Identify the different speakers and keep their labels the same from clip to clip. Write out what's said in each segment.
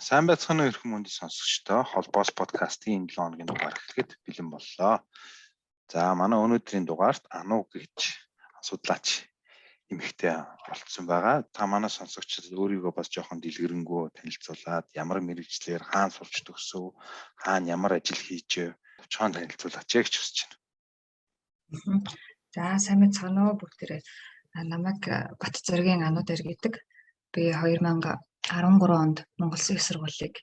Speaker 1: Сайн байцгаана уу эрхэм хүндэт сонсогчдоо. Холбоос подкастын энэ 7 хоногийн дугаар эхлэхэд бэлэн боллоо. За, манай өнөөдрийн дугаарт Ану гэж судлаач эмэгтэй оролцсон байгаа. Та манай сонсогчдод өөрийгөө бас жоохон дэлгэрэнгүй танилцуулаад, ямар мэргэжлээр, хаана сурч төгсөв, хаана ямар ажил хийж товчхон танилцуулаач гэж хүсэж байна.
Speaker 2: За, сайн байцгаана уу бүгдээрээ. Намайг Батцэргийн Ану дээр гэдэг. Би 2013 онд Монгол Улсын их сургуулийг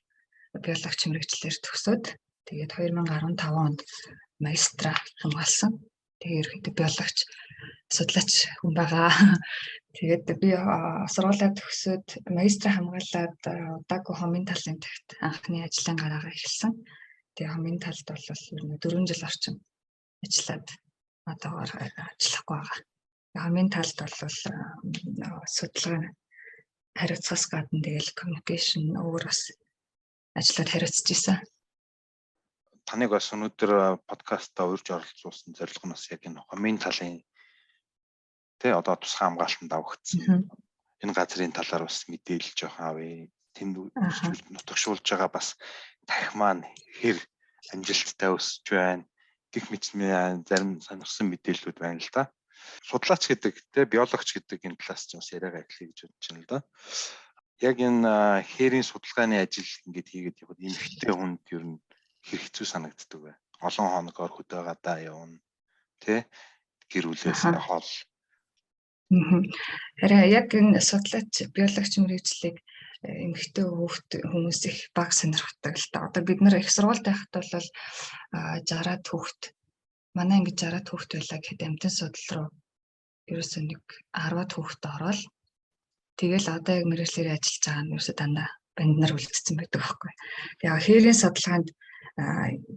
Speaker 2: биологч мэргэжлээр төгсөөд, тэгээд 2015 онд магистра хамгаалсан. Тэгээ ерөнхийдөө биологч, судлаач хүн байгаа. Тэгээд би сургуулиа төгсөөд, магистра хамгаалаад удаагүй хомын талын тагт анхны ажлын гараагаа эхэлсэн. Тэгээ хомын талд бол ер нь 4 жил орчим ажиллаад одоогоор ажиллахгүй байгаа. Хомын талд бол судалгаа хариуцахаас гадна тэгэл communication, өөр бас ажлууд хариуцж исэн.
Speaker 1: Таныг бас өнөөдөр подкастаа урьж оролцуулсан зорилго нь бас яг энэ хомын талын тэ одоо тусгай хамгаалтанд авагдсан энэ газрын талаар бас мэдээлэл жоохон авъя. Тэнд нутагшуулж байгаа бас тархи маань хэр амжилттай өсөж байна гэх мэт зарим сонирхсан мэдээллүүд байна л да. Судлаач гэдэг те, биологч гэдэг энэ талаас ч бас яриагаа эхлэе гэж бодож байна л да. Яг энэ хээрийн судалгааны ажил ингээд хийгээд явхад эмэгтэй хүнд ер нь хэр хэцүү санагддаг вэ? Олон хоногоор хөдөө гадаа явна тэ, гэр бүлээс хол.
Speaker 2: Харин яг энэ судлаач, биологч мэргэжлийг эмэгтэй хүүхд хүмүүс их бага сонирхдаг л та. Одоо бид нар их сургуульд байхад бол 60-аад хүүхд, манай ингэж 60-аад хүүхд байлаа гэхэд амьтан судал руу ерөөсөө нэг 10-аад хүүхд ороод, тэгэл одоо яг мэргэжлээрээ ажиллаж байгаа нь ерөөсөө дандаа банд нар үлдсэн байдаг байхгүй. Тэгээ хээрийн судалгаанд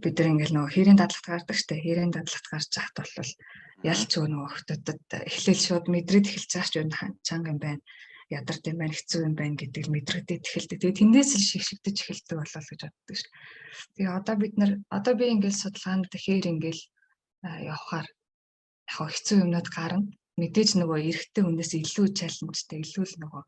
Speaker 2: бид нар ингээл нөгөө хээрийн дадлагт гардаг штэ. Хээрийн дадлагт гарч байхад бол ялч нөгөө хүүхдүүдэд эхлээл шууд мэдрээд эхэлж байгаа ч юу чанга юм байна, ядарт юм байна, хэцүү юм байна гэдэг л мэдрэгдээд эхэлдэг. Тэгээ тэндээс л шигшигдэж эхэлдэг болоо л гэж боддог ш. Тэгээ одоо бид нар, одоо би ингээл судалгаанд хээр ингээл явхаар яг хэцүү юмнууд гарна. Мэдээж нөгөө эрэгтэй хүнээс илүү challenge тэй, илүү л нөгөө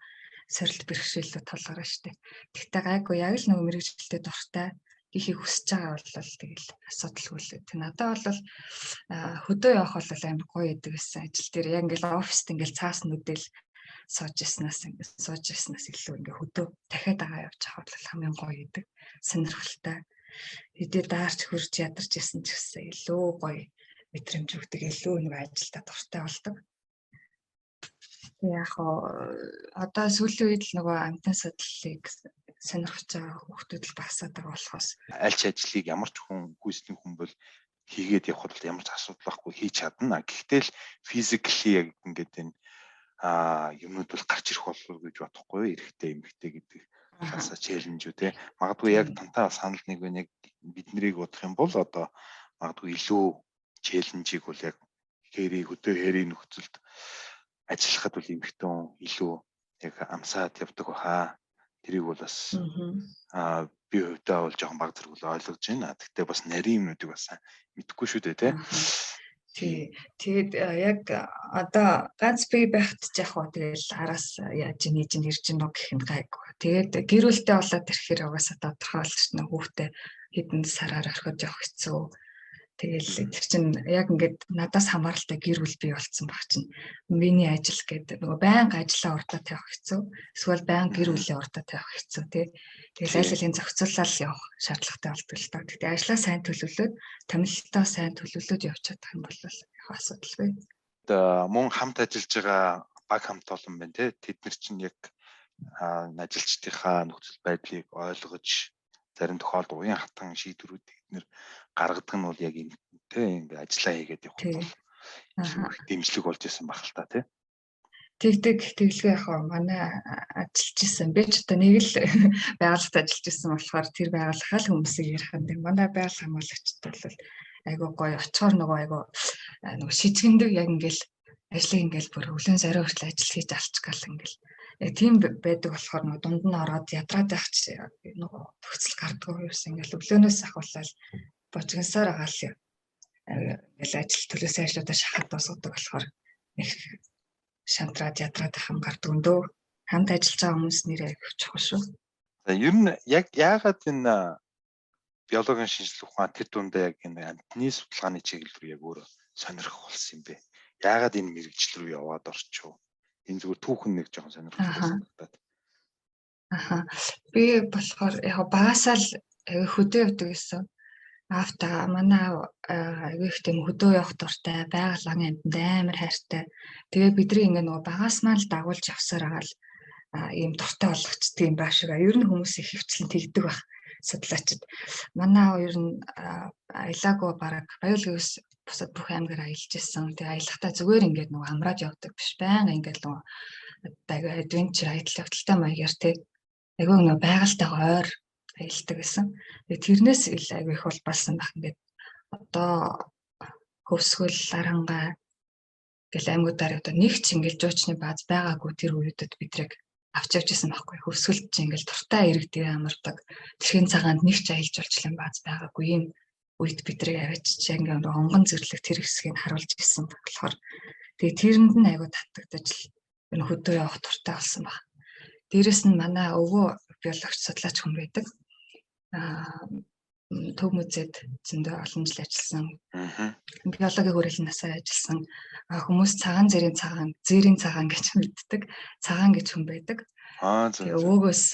Speaker 2: сорилт бэрхшээлүүд тулгарна штэ. Тэгтээ гайгүй, яг л нөгөө мэргэжилтэд дуртай, хийхийг хүсэж байгаа бол тэгэл асуудалгүй л. Тэг надад бол хөдөө явах бол амар гоё идэг гэсэн, ажил дээр. Яг ингээл оффист ингээл цаас нүдэл сууж ирснээс, ингээд сууж ирснээс илүү ингээ хөдөө дахиад агаа явж авах бол хамгийн гоё идэг. Сонирхолтой. Хэдий даарч хөрж ядарч исэн ч гэсэн илүү гоё мэдрэмж өгдөг, илүү нэг ажилдаа дуртай болдог. Тэг яг одоо сүүлийн үед л нөгөө амьтан судлалыг сонирхож байгаа хүүхдүүд л багасаад байгаа болохоос
Speaker 1: аль ч ажлыг ямар ч хүн, гүйцэтгэх хүн бол хийгээд явхад бол ямар ч асуудал байхгүй, хийж чадна. Гэхдээ л physically яг ингээд энэ юмнууд бол гарч ирэх болов гэж бодохгүй, эрэгтэй эмэгтэй гэдэг талаасаа challenge үү те. Магадгүй яг тантай санал нэг байна, яг бид нарыг бодох юм бол одоо магадгүй илүү challenge ийг бол яг хээрийг, хөдөө хээрийн нөхцөлд ажиллахад бол эмэгтэй хүн илүү яг амсаад явдаг баха. Тэрийг бол бас би хувьдаа бол жоохон баг зэрэг ойлгож байна. Гэхдээ бас нарийн юмнуудыг бас мэдэхгүй шүү дээ те.
Speaker 2: Тий. Тэгээд яг одоо ганц бие байхад ч яг хөө тэгэл араас яаж нээж ин ирж гинөө гэх юм гайгүй. Тэгээд гэр бүлтэй болоод ирэхээр угаасаа тодорхой болчихно, хүүхдээ хэдэн сараар орхиод явах хэцүү. Тэгэл тэр чинь яг ингээд надаас хамааралтай гэр бүл бий болцсон баг чинь. Миний ажил гэдэг нөгөө байнга ажлаа урдаа тавих хэцүү. Эсвэл байнга гэр бүлээ урдаа тавих хэцүү тий. Тэгэл аль алийн зохицуулаад явах шаардлагатай болдог л та. Гэхдээ ажлаа сайн төлөвлөөд, томилолтоо сайн төлөвлөөд явж чадах юм бол яг асуудалгүй.
Speaker 1: Мөн хамт ажиллаж байгаа баг хамт олон байна тий. Тэд нар чинь яг ажилчдынхаа нөхцөл байдлыг ойлгож, зарим тохиолдолд уян хатан шийдвэрүүд тэд нэр гаргадаг нь бол яг энэ тий ингээ ажиллаа хийгээд явах бол их дэмжлэг болж исэн баг л та тий.
Speaker 2: Тэгдэг, тэглэгээ яг манай ажиллаж исэн. Би ч одоо нэг л байгууллагад ажиллаж исэн болохоор тэр байгууллагаа л хүмүүсийг ярих юм. Манай байгаль хамгаалагчид бол айгуу гоё, очихоор нөгөө айгуу нөгөө шижгэндэг, яг ингээл ажлыг ингээл бүр өглөө зорио хүртэл ажил хийж алчих гал ингээл яг тийм байдаг болохоор нөгөө дунд нь ороод ядраад байх чи нөгөө төгсөл гардггүй юусэн, ингээл өглөөнөөс ахуулаад божигнсаар байгаа л ингээл ажил төлөөсөө ажлуудаа шахаад дуусгадаг болохоор их шантраад ядраад байх юм гардаг өндөө. Хамт ажиллаж байгаа хүмүүс нэрээ их чухал шүү.
Speaker 1: За ер нь яг яагаад энэ биологийн шинжлэх ухаан тэр дундаа яг энэ амьтны судалгааны чиглэл рүү яг өөрөө сонирхох болсон юм бэ? Яагаад энэ мэргэжил рүү яваад орчих вэ? Энэ зүгээр түүхэн нэг жоохон сонирхолтой санагдаад.
Speaker 2: Аха. Би болохоор яг багасаа л хөдөө явдаг гэсэн. Аавтайгаа манай аав аягүй их тийм хөдөө явах дуртай, байгаль ан амьтанд амар хайртай. Тэгээ бидний ингээ нөгөө багаас маань л дагуулж явсаар байгаа л ийм дуртай болгочдөг юм ба шиг. Ер нь хүмүүс их хөвчлэн тэгдэг байх судлаачид. Манай аав ер нь аялаагүй бараг Баяулгээс бусад бүх аймгаар аялж исэн. Тэгээ аялахдаа зүгээр ингээд нөгөө амраад явдаг биш, байнга ингээд нөгөө аягүй адвенчер аялал явдалтай маягаар тэг аягүй нөгөө байгальтайгаа ойр аялдаг гэсэн. Тэгээ тэрнээс ил аягүй их улбалсан байх ингээд одоо Хөвсгөл, Лархангай гэл аймагуудаар одоо нэг ч ингээл жуучны бааз байгаагүй тэр үеүүдэд бидрэг авч явж исэн байхгүй. Хөвсгөлд чи ингээл дуртай иргэдээ амардаг. Тэрхийн цагаанд нэг ч аялал жуулчлалын бааз байгаагүй юм үед бидрэг авчиж ингээ онгон зэрлэг тэр хэсгийг харуулж исэн болохоор тэгээ тэрэнд нь айгу татагдаж л энэ хөдөө явах дуртай болсон баг. Дээрэс нь манай өвөө биологч судлаач хүн байдаг. Төв музейд зөндөө олон жил ажилласан. Биологийн хүрээлэн насаар ажилласан. Хүмүүс цагаан зэрийн цагаан, зээрийн цагаан гэж мэддэг. Цагаан гэж хүн байдаг.
Speaker 1: Аа зөв.
Speaker 2: Өвөөгөөс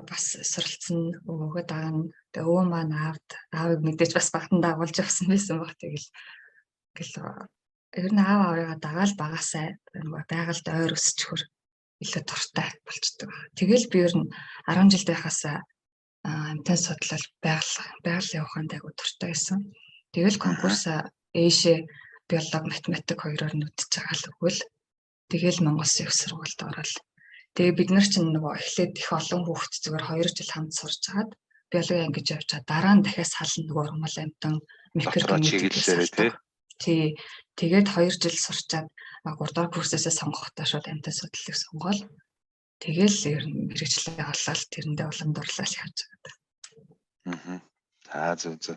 Speaker 2: бас суралцсан, өвөөгөө дагна. Тэгээ өвөө маань аавд аавыг мэдээж бас багтан дагуулж явсан байсан баг. Тэгэл гэл ер нь аав аавыгаа дагаал багасаа нөгөө байгальд ойр өсчихөр илүү дуртай болчдөг. Тэгэл би ер нь 10 жил байхасаа амьтан судлал байгаль ухаанд айгу дуртай байсан. Тэгэл конкурс ээшээ биолог, математик хоёроор нүдэж байгаа л өгвөл тэгэл Монгол Улсын их сургуульд ороод тэгээ бид нар чинь нөгөө эхлээд их олон хүүхэд зүгээр 2 жил хамт сурж хагаад биологи анги гэж явж байгаа. Дараа нь дахиад сална нөгөө ургамал амьтан
Speaker 1: микрогенетик
Speaker 2: тий. Тэгээд 2 жил сурчаад 3 дугаар курсээсээ сонгохдоо шууд амьтан судлалыг сонгоол. Тэгэл ер нь мэргэжлээ олоод тэрэндээ улам дурлал явж байгаа.
Speaker 1: Аа. За зөв зөв.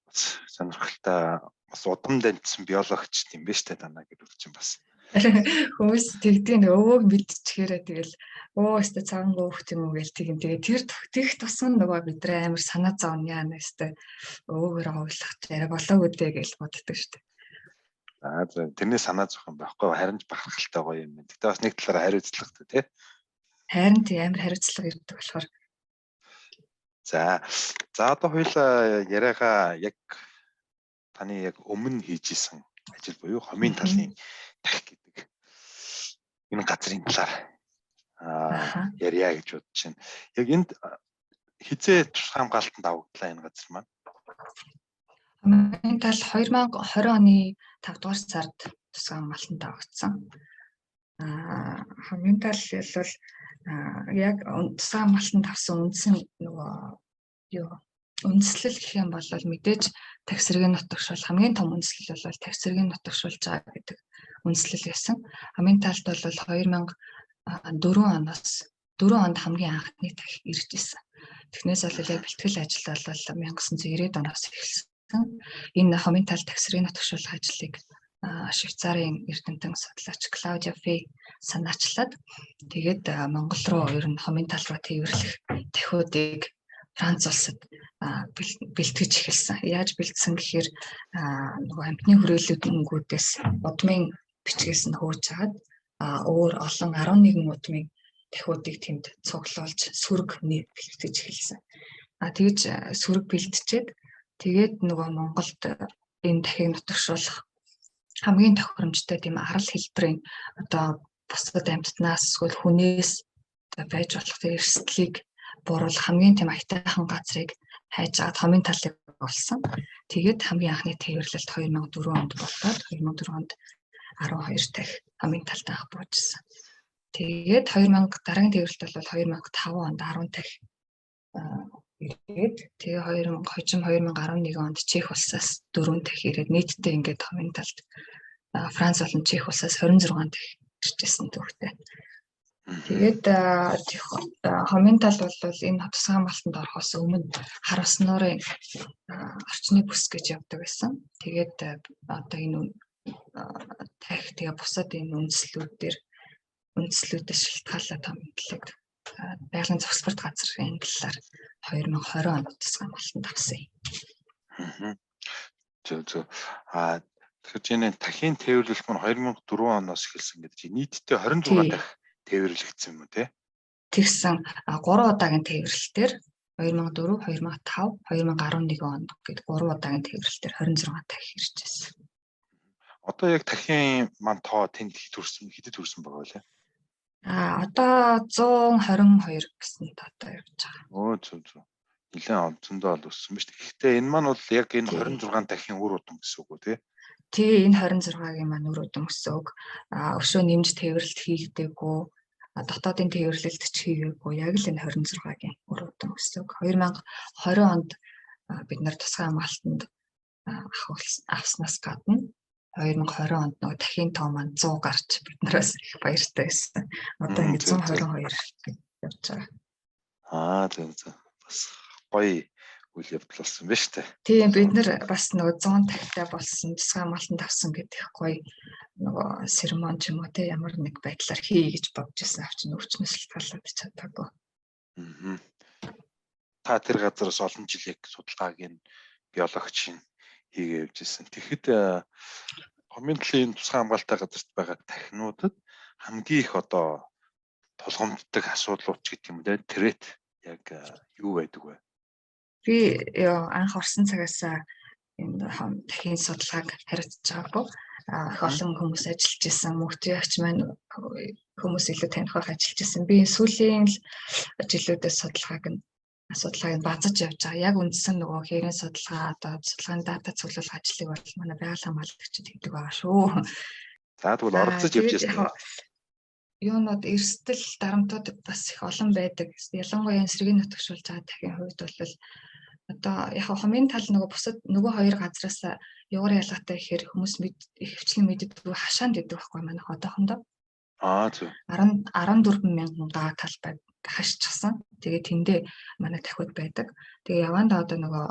Speaker 1: Бас сонирхолтой, бас удам дамжсан биологч юм байна штэ танаа гэр бүл чинь бас.
Speaker 2: Хүмүүс тэгдэг нэг өвөөг мэдчихээрээ тэгэл өө өстө цагаан хөөх юм уу гэл тэгин. Тэгээ тэр тэгх тусам нөгөө бидрээ амар санаа зовно яана өстө өвөөгөр овлох арай болоогүй дээ гэж боддог штэ.
Speaker 1: За зөв. Тэрний санаа зовх юм байхгүй, харин ч бахархалтай гоё юм байна. Гэтэ бас нэг талаараа хариуцлагатай тий.
Speaker 2: Харин тий амар хариуцлага ирдэг болохоор.
Speaker 1: За. За одоо хоёлаа яриагаа яг таны яг өмнө хийж исэн ажил буюу хомын талын тах гэдэг энэ газрын талаар ярья гэж бодож байна. Яг энд хизээ тусгай хамгаалтанд авагдлаа энэ газар маань?
Speaker 2: Хомын тал 2020 оны 5 дугаар сард тусгай хамгаалтанд авагдсан. Хомын тал бол яг тусгай хамгаалтанд авсан үндсэн нөгөө юу үндэслэл гэх юм бол мэдээж тагсрыг нутагшуул хамгийн том үндэслэл бол тагсрыг нутагшуулж байгаа гэдэг үндэслэл байсан. Хамгийн талд бол 2004 оноос 4 онд хамгийн анхны тах ирж исэн. Тэгнээс бол яг бэлтгэл ажил бол 1990 оноос эхэлсэн. Энэ хомын тал тагсрыг нутагшуулах ажлыг Швейцарын эрдэмтэн судлаач Клаудиа Фей санаачлаад тэгээд Монгол руу ер нь хомын тал руу тээвэрлэх тахиудыг Франц улсад бэлтгэж эхэлсэн. Яаж бэлдсэн гэхээр нөгөө амьтны хүрээлэнгүүдээс удмын бичгээс нь хөөж хагаад өөр олон 11 удмын тахиудыг тэнд цуглуулж сүрэг бэлтгэж эхэлсэн. Тэгж сүрэг бэлтжээд тэгээд нөгөө Монголд энэ тахийг нутагшуулах хамгийн тохиромжтой тийм арал хэлбэрийн одоо бусад амьтнаас эсвэл хүнээс байж болох тэр эрсдлийг буруул хамгийн тийм аятайхан газрыг хайж аваад хомын талыг олсон. Тэгээд хамгийн анхны тээвэрлэлт 2004 онд болоод 2004 онд 12 дахь хомын талд анх буужсан. Тэгээд 2000 дараагийн тээвэрлэлт бол 2005 онд 10 дахь ирээд тэгээ 2000 хожим 2011 онд Чех улсаас 4 дахь ирээд нийтдээ ингээд хомын талд Франц болон Чех улсаас 26 дахь иржсэн төвхтэй. Тэгээд хомын тал бол энэ тусгай хамгаалтанд орохоос өмнө Харвас нуурын орчны бүс гэж явдаг байсан. Тэгээд одоо энэ тах тэгээ бусад энэ үндслүүд дээр үндслүүдээс шалтгаалаад хомын талыг Байгалийн зохисборт газрын талаар 2020 онд тусгай хамгаалтанд авсан
Speaker 1: юм. Зөв зөв. А тэгэхээр энэ тахийн тээвэрлэл маань 2004 оноос эхэлсэн гэдэг чинь нийтдээ 26 дахь тээвэрлэгдсэн юм уу те?
Speaker 2: Тэгсэн 3 удаагийн тээвэрлэлтээр 2004, 2005, 2011 он гээд 3 удаагийн тээвэрлэлтээр 26 дахь ирж байсан.
Speaker 1: Одоо яг тахийн маань тоо тэнд хэдэд хүрсэн байгаа вэ?
Speaker 2: А одоо 122 гэсэн тоотой явж байгаа.
Speaker 1: Өө зөв зөв. Нилээн зөндөө ол өссөн ба шүү дээ. Гэхдээ энэ маань бол яг энэ 26 дахин үр удам гэсэн үг үү те?
Speaker 2: Тий, энэ 26-гийн маань үр удам гэсэн үг. А өшөө нэмж тээвэрлэлт хийгдээгүй, дотоодын тээвэрлэлт ч хийгээгүй. Яг л энэ 26-гийн үр удам гэсэн үг. 2020 онд бид нар тусгай хамгаалтанд авснаас гадна 2020 онд нөгөө дахин тоо маань 100 гарч бид нараас их баяртай байсан. Одоо ингэ 122 гэж явж байгаа.
Speaker 1: Аа зөв зөв. Бас гоё үйл явдал болсон байна шүү дээ.
Speaker 2: Тийм, бид нар бас нөгөө 100 тахтай болсон, тусгай хамгаалтанд авсан гэдэг гоё нөгөө церемон ч юм уу те ямар нэг байдлаар хий гэж бодож байсан авч өвчнөөс шалтгаалаад чадаагүй.
Speaker 1: Та тэр газараас олон жил яг судалгааг нь биологч хийгээ явж ирсэн. Тэгэхэд хомын талын тусгай хамгаалалтай газарт байгаа тахинуудад хамгийн их одоо тулгамддаг асуудлууд ч гэдэг юм те трэт яг юу байдаг вэ?
Speaker 2: Би анх орсон цагаас энэ дахин судалгааг хариуцж байгаагүй. Их олон хүмүүс ажиллаж исэн, мөхтөягч маань хүмүүс илүү таних байх ажиллаж исэн. Би сүүлийн жилүүдээс судалгааг нь базаж явж байгаа. Яг үндсэн нөгөө хэрийн судалгаа, одоо судалгааны дата цуглуулах ажлыг бол манай байгаль хамгаалагчид хийдэг байгаа шүү.
Speaker 1: За тэгвэл оролцож явж байсан.
Speaker 2: Юунууд эрсдэл дарамтууд бас их олон байдаг. Ялангуяа сэргийн нутагшуулж байгаа дахин хувьд бол одоо яг хомын тал нөгөө бусад нөгөө хоёр газраас юугаар ялгаатай гэхээр хүмүүс ихэвчлэн мэддэггүй хашаанд идэг байхгүй манайх одоохондоо.
Speaker 1: Аа зөв.
Speaker 2: 14 мянган га талбай хашчихсан. Тэгээ тэндээ манай тахиуд байдаг. Тэгээ явандаа одоо нөгөө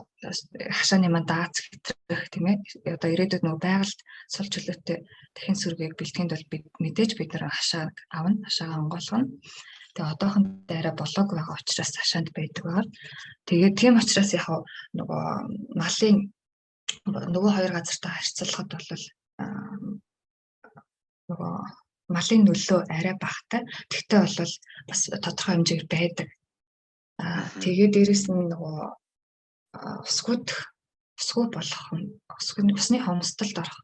Speaker 2: хашааны маань даац хэтрэх тийм ээ. Одоо ирээдүйд нөгөө байгальд сул чөлөөтэй дахин сүргийг бэлтгэнд бол бид мэдээж бид нар хашааг авна, хашаагаа онгойлгоно. Тэгээ одоохондоо арай болоогүй байгаа учраас хашаанд байдаг байгаа. Тэгээд тийм учраас яг нөгөө малын нөгөө хоёр газартай харьцуулахад бол нөгөө малын нөлөө арай багатай. Тэгтээ бол бас тодорхой хэмжээгээр байдаг. Тэгээд дээрэс нь нөгөө усгүй болох усны хомсдолд орох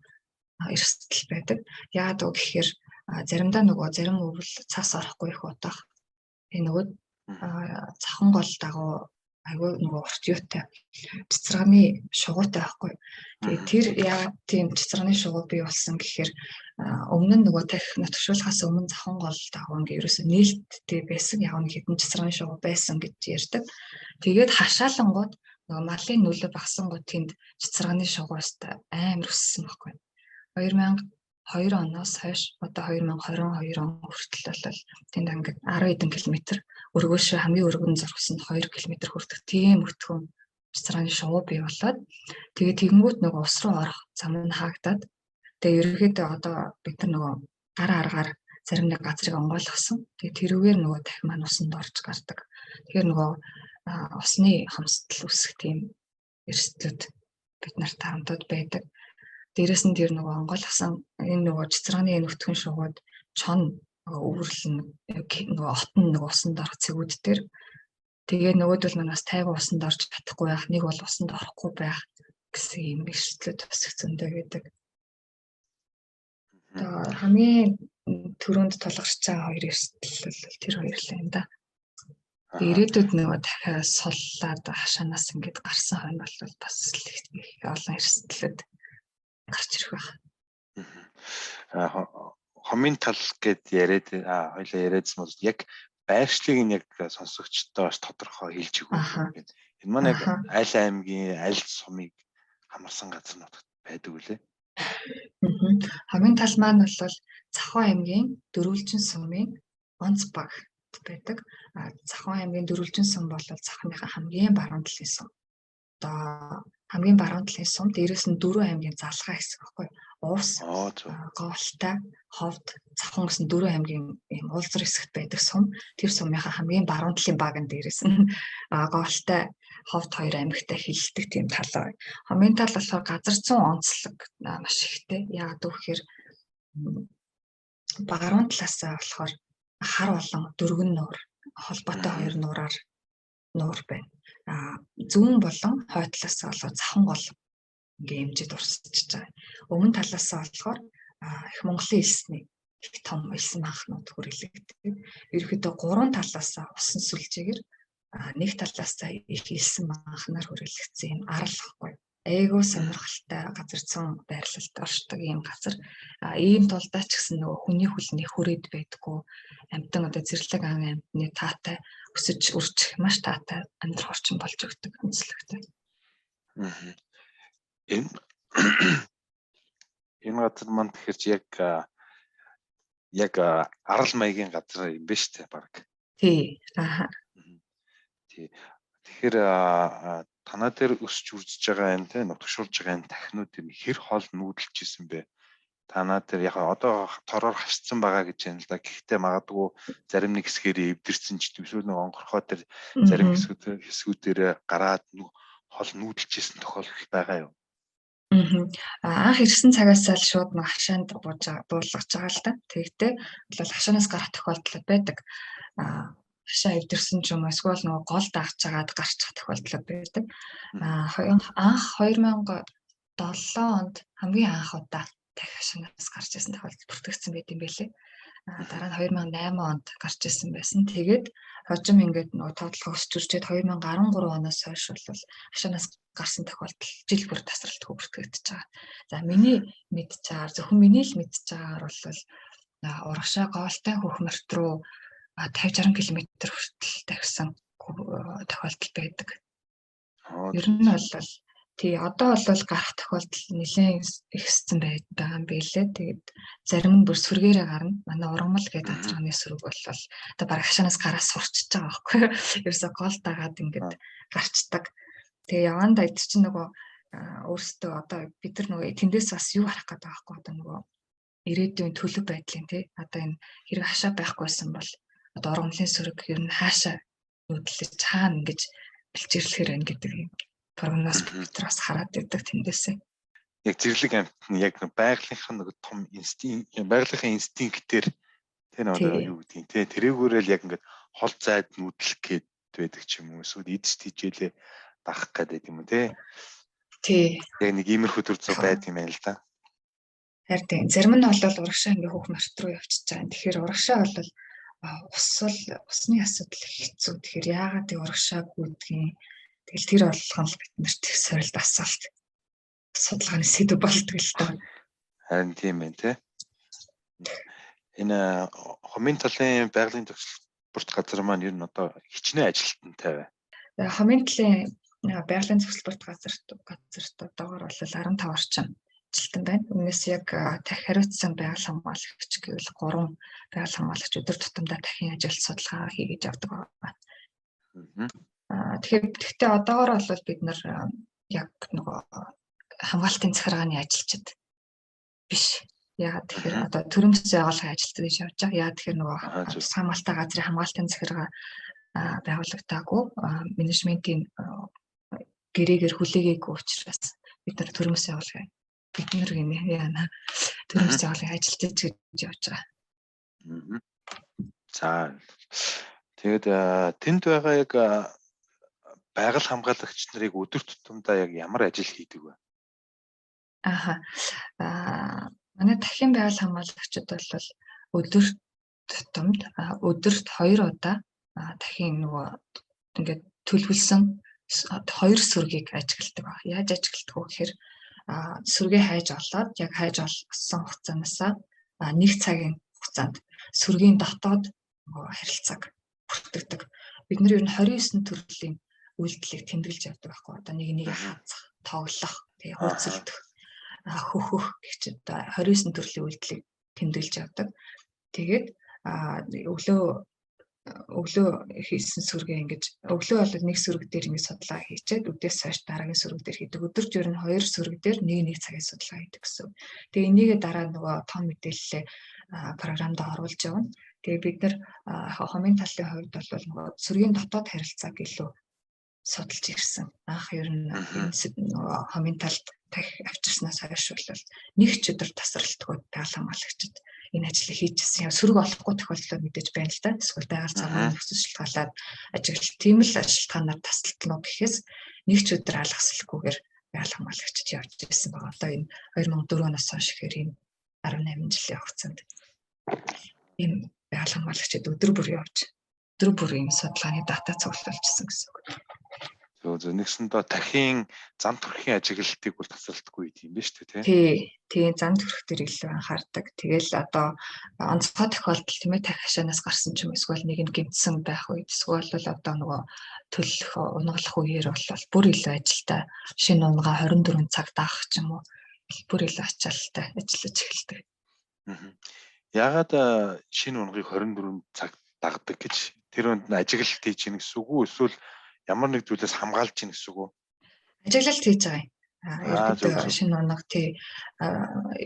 Speaker 2: эрсдэл байдаг. Яагаад вэ гэхээр заримдаа нөгөө зарим өвөл цас орохгүй их удах. Тэгээ нөгөө цахан гол дагуу айгүй нөгөө урт юутай цэцэргааны шугуутай байхгүй. Тэгээ тэр яагаад тийм цэцэргааны шугуу бий болсон гэхээр өмнө нь нөгөө тархи нутагшуулахаас өмнө цахан гол дагуу ингээ ерөөсөө нээлттэй байсан. Яг нэг хэдэн цэцэргааны шугуу байсан гэж ярьдаг. Тэгээд хашаалангууд нөгөө малын нөлөө багасангууд тэнд цэцэргааны шугуу өстэй амар өссөн байхгүй. 2002 оноос хойш одоо 2022 он хүртэл бол тэнд ингээд 10 хэдэн километр өргөөшөө хамгийн өргөн зургас нь 2 км хүртэх тийм өтгөн цэцэргааны шувуу бий болоод тэгээ тэгэнгүүт нөгөө ус руу орох зам нь хаагдаад тэгээ ерөнхийдөө одоо бид нар нөгөө гар аргаар зарим нэг газрыг онгойлгосон. Тэгээ тэрүүгээр нөгөө дахин маань усанд орж гардаг. Тэгэхээр нөгөө усны хомсдол үүсэх тийм эрсдлүүд бид нарт харамтууд байдаг. Дээрээс нь тэр нөгөө онгойлгосон энэ нөгөө цэцэргааны энэ өтгөн шугууд чон өвөрлөн нөгөө отон нөгөө усанд орох цэгүүд дээр тэгээ нөгөөдөл маань бас тайван усанд орж чадахгүй байх, нэг бол усанд орохгүй байх гэсэн юм эрсдлүүд бас их зөндөө байдаг. Одоо хамгийн түрүүнд тулгарч байгаа хоёр эрсдэл бол тэр хоёр л юм да. Ирээдүйд нөгөө дахиад суллаад хашаанаас ингээд гарсан хойно бол бас их олон эрсдлүүд гарч ирэх байх.
Speaker 1: Хомын тал гэд яриад хоёлаа яриадсан бол яг байршлыг нь яг сонсогчдоо бас тодорхой хэлж өгөх юм байна. Энэ маань яг аль аймгийн аль сумыг хамарсан газар нутагт байдаг үлээ.
Speaker 2: Хомын тал маань бол Цахуу аймгийн Дөрвөлжин сумын Онц баг байдаг. Цахуу аймгийн Дөрвөлжин сум бол Цахныхаа хамгийн баруун талын сум. Одоо хамгийн баруун талын сум дээрээс нь дөрвөн аймгийн залгаа хэсэг байхгүй. Увс, Гоолтай, Ховд, Завхан гэсэн дөрвөн аймгийн ийм уулзар хэсэгт байдаг сум. Тэр сумынхаа хамгийн баруун талын баган дээрээс нь Гоолтай, Ховд хоёр аймагтай хилэлдэг тийм тал байна. Хомын тал болохоор газар зүүн онцлог маш ихтэй. Яагаад гэвэл баруун талаасаа болохоор хар болон дөргөн нуур холбоотой хоёр нуураар нуур байна. Зүүн болон хой талаасаа болохоор завхан гол ингээ эмжид урсчихж байгаа. Өмнө талаасаа болохоор их Монголын элсний их том элсэн манхнууд хүрээлэгддэг. Ерөнхийдөө гурван талаасаа усан сүлжээгээр нэг талаасаа их элсэн манхнаар хүрээлэгдсэн юм арал ихгүй. Айгуу сонирхолтой газар зүүн байрлалд оршдог ийм газар. Ийм тулдаа ч гэсэн нөгөө хүний хөлний хүрээд байдггүй. Амьтан одоо зэрлэг ан амьтны таатай өсөж үржих маш таатай амьдрах орчин болж өгдөг онцлогтой.
Speaker 1: Энэ газар маань тэгэхээр чи яг арал маягийн газар юм байна шүү дээ баг.
Speaker 2: Тий. Аа.
Speaker 1: Тий. Тэгэхээр танаа дээр өсч үржиж байгаа энэ те нутагшуулж байгаа энэ тахинууд энэ хэр хол нүүдэлж исэн бэ? Танаа дээр яг одоо тороор хашсан байгаа гэж байна л да. Гэхдээ магадгүй зарим нэг хэсгээр эвдэрсэн ч эсвэл нэг онгорхоо дээр зарим хэсгүүдээр гараад хол нүүдэлж исэн тохиолдол байгаа юу?
Speaker 2: Анх ирсэн цагаас л шууд нэг хашаанд буулгаж байгаа л да. Тэгэхдээ бол хашаанаас гарах тохиолдол байдаг. Хашаа эвдэрсэн ч юм уу эсвэл нөгөө гол даагч агаад гарчих тохиолдол байдаг. Анх 2007 онд хамгийн анх удаа дахь хашаанаас гарч ирсэн тохиолдол бүртгэгдсэн байт юм байлээ. Дараа нь 2008 онд гарч ирсэн байсан. Тэгээд хожим ингээд нөгөө тоотлого өсч үржээд 2013 оноос хойш бол хашаанаас гарсан тохиолдол жил бүр тасралтгүй бүртгэгдэж байгаа. За миний мэдж байгаагаар зөвхөн миний л мэдж байгаагаар бол урагшаа гоолтой хөх морт руу 50 60 км хүртэл тавьсан тохиолдол байдаг. Ер нь бол тий одоо бол гарах тохиолдол нэлээд ихссэн байгаа юм билээ. Тэгээд зарим нь бүр сүргээрээ гарна. Манай ургамал гэдэг азарганы сүрэг бол одоо бараг хашаанаас гараа сурчиж байгаа байхгүй юу? Ерөөсө гол дагаад ингээд гарчдаг. Тэгээ явандаа эд чинь нөгөө өөрсдөө одоо бид нар нөгөө тэндээс бас юу харах гэдэг байгаа байхгүй одоо нөгөө ирээдүйн төлөв байдлын тий одоо энэ хэрэг хашаа байхгүйсэн бол одоо ургамлын сүрэг ер нь хаашаа нүүдлэж хаана ингэж бэлчирлэхэр байна гэдэг юм прогноз бид нар бас хараад байдаг тэндээсээ.
Speaker 1: Яг зэрлэг амьт нь яг байгалийнхаа нэг том инстинкт байгалийнхаа инстинктээр тэ нэг юу гэдгийг тэ тэрүүгээрэл яг ингээд хол зайд нүүдлэх гээд байдаг ч юм уу эсвэл идэж тийжээлээ дагах гээд байд юм уу те.
Speaker 2: Тий.
Speaker 1: Яг нэг иймэрхүү төр зур байд юм байна л да.
Speaker 2: Харин тийм. Зарим нь бол урагшаа ингээ хөөх морт руу явчихж байгаа. Тэгэхээр урагшаа бол ус бол усны асуудал хэцүү. Тэгэхээр яагаад тийм урагшаа гүйдгийг тэгэл тэр болгон л бид нарт их сорилт асуулт судалгааны сэдв болдог л доо.
Speaker 1: Харин тийм байна те. Энэ хомын талын байгалийн төгсөлбөрт газар маань ер нь одоо хичнээн ажилтнтай бай.
Speaker 2: Хомын талын байгалийн төгсөлбөрт газарт одоогор бол 15 орчим ажилтан байна. Үүнээс яг дахь хариуцсан байгаль хамгаалагч гэвэл 3 байгаль хамгаалагч өдөр тутамдаа дахин ажил судалгаа хийгээд явдаг байна. Тэгэхээр гэхдээ одоогор бол бид нар яг нөгөө хамгаалтын захиргааны ажилчид биш. Яагаад тэгэхээр одоо төрөмс байгууллагын ажилтнууд гэж явж байгаа. Яагаад тэгэхээр нөгөө хамгаалалтаа газрын хамгаалтын захиргаа байгуулагдаагүй менежментийн гэрээгээр хүлээгээгүй учраас бид нар төрөмс байгууллагын бид нар гинэ яана төрөмс байгууллагын ажилтнууд гэж явж байгаа.
Speaker 1: За тэгээд тэнд байгаа яг байгаль хамгаалагч нарыг өдөр тутамдаа яг ямар ажил хийдэг вэ?
Speaker 2: Аха. Манай дахин байгаль хамгаалагчид бол өдөр тутамд өдөрт 2 удаа дахин нөгөө ингээд төлөвлөсөн хоёр сүргийг ажигладаг баг. Яаж ажигладаг вэ гэхээр сүргээ хайж олоод яг хайж олсон хугацаанаасаа 1 цагийн хугацаанд сүргийн дотоод нөгөө харилцааг бүртгэдэг. Бид нар ер нь 29 төрлийн үйлдэлийг тэмдэглэж явдаг байхгүй. Одоо нэг нэг хазах, тоглох, тэгээ хөөцөлдөх, хөхөх гэх чинь одоо 29 төрлийн үйлдэлийг тэмдэглэж явдаг. Тэгээд өглөө Өглөө хийсэн сүргээ ингэж өглөө бол нэг сүрэг дээр ингэж судалгаа хийчээд үдээс хойш дараагийн сүрэг дээр хийдэг. Өдөрт ер нь хоёр сүрэг дээр нэг нэг цагийн судалгаа хийдэг гэсэн. Тэгээ энийгээ дараа нөгөө том мэдээллээ програмд оруулж явна. Тэгээ бид нар хомын талын хувьд бол нөгөө сүргийн дотоод харилцааг илүү судалж ирсэн. Анх ер нь энэ нөгөө хомын талд дахь авчирснаас хойш бол нэг ч өдөр тасралтгүй байгаль хамгаалагчид энэ ажлыг хийжсэн. Сөрөг олохгүй тохиолдлууд мэдээж байна л да. Эсвэл байгаль цагаан нөхцөл шалтгаалаад ажиглал тийм л шалтгаанаар тасалтна уу гэхээс нэг ч өдөр алгасалгүйгээр байгаль хамгаалагчид явж ирсэн байгаа. Одоо энэ 2004 оноос хойш ихээр энэ 18 жилийн хугацаанд ийм байгаль хамгаалагчид өдөр бүр явж өдөр бүр ийм судалгааны дата цуглуулжсэн гэсэн үг.
Speaker 1: Зөв зөв нэгсэндээ тахийн зам төрхийн ажиглалтыг бол тасралтгүй юм байна шүү дээ.
Speaker 2: Тий, тий зам төрх дээр илүү анхаардаг. Тэгэл одоо онцгой тохиолдол тийм ээ тах хашаанаас гарсан ч юм эсвэл нэг нь гэмтсэн байх үед эсвэл бол одоо нөгөө төлөх унагалах үеэр бол бүр илүү ажилтай шинэ унгаа 24 цаг даах ч юм уу бүр илүү ачаалттай ажиллаж эхэлдэг.
Speaker 1: Яагаад шинэ унгыг 24 цаг дагдаг гэж тэр үнд нь ажиглалт хийж гин гэсэн үг үү эсвэл ямар нэг зүйлээс хамгаалж гин гэсэн үг үү?
Speaker 2: Ажиглалт хийж байгаа юм. Ерөнхийдөө шинэ унаг тий